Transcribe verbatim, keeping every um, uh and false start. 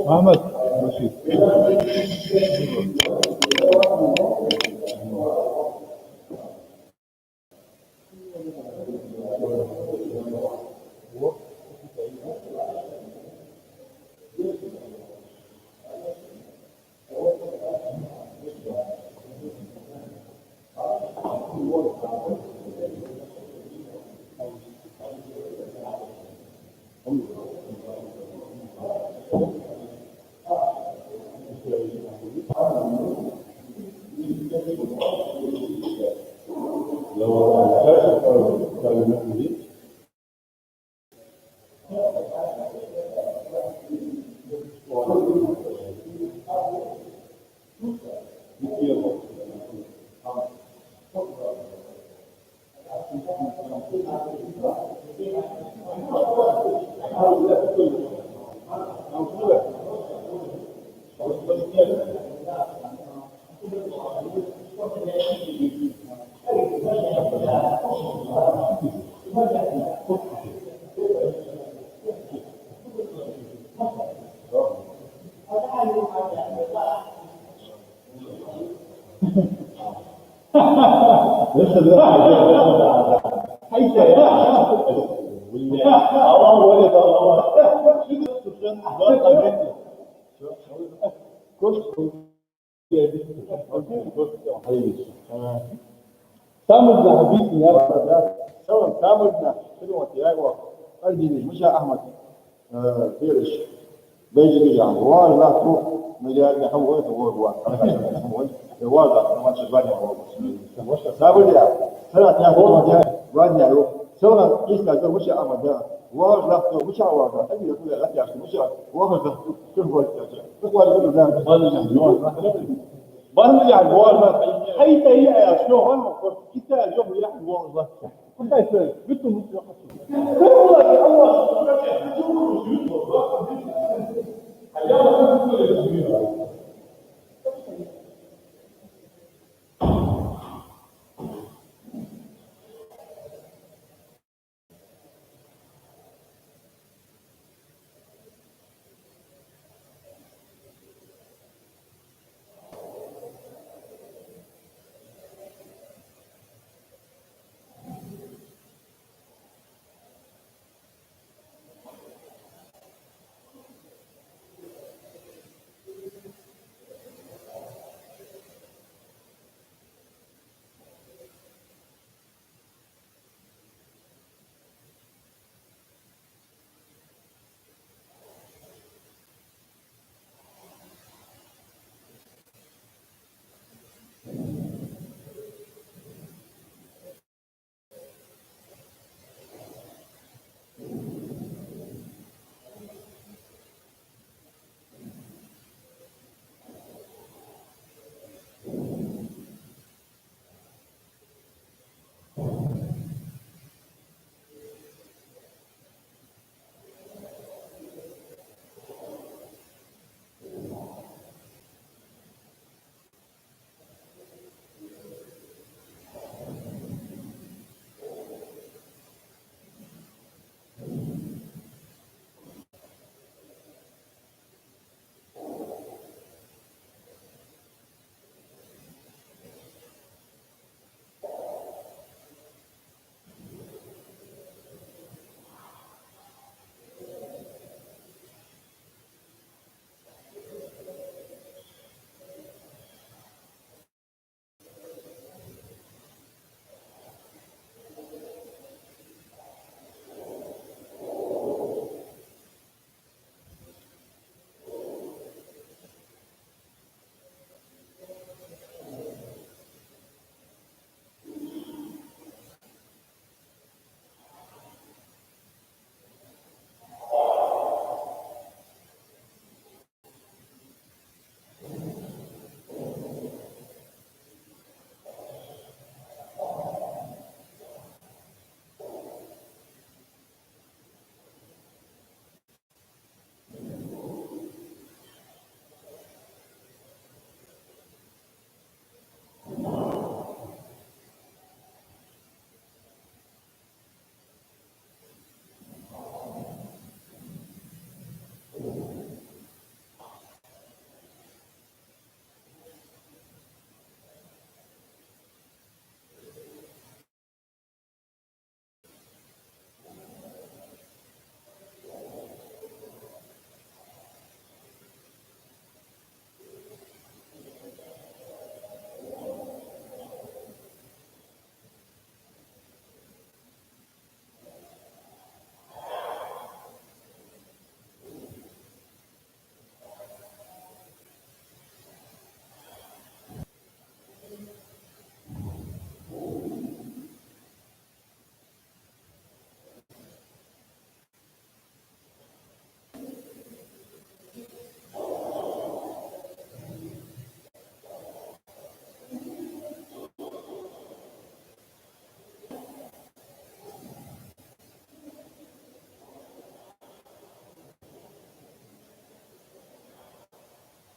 محمد رشيد. Тамаш нах хьабийцина яр, да? Салам, тамаш нах, салам, я йоах. Ардини, Муша Ахьмад, э, бераш. Бейжиге яхь, вож латту, ну, я, я, хам вой, вой, вой. Хам вой. Э, вож латту, ну, ванча два дня вой. Сабр я. Салат я, вож я, два дня, вой. Салам, Иса, да, Муша Ахьмад, да. Вож латту, Муша вож латту. Ай, я, я, я, Муша, вож латту. Чё вож латту? Чё вож латту? Вож латту. Барна яхь вож латту. Хьайта яхь, шо хьан ма хор. Иса йоах яхь вож латту. Хьайта, биту мут яхь. Аллах, Аллах.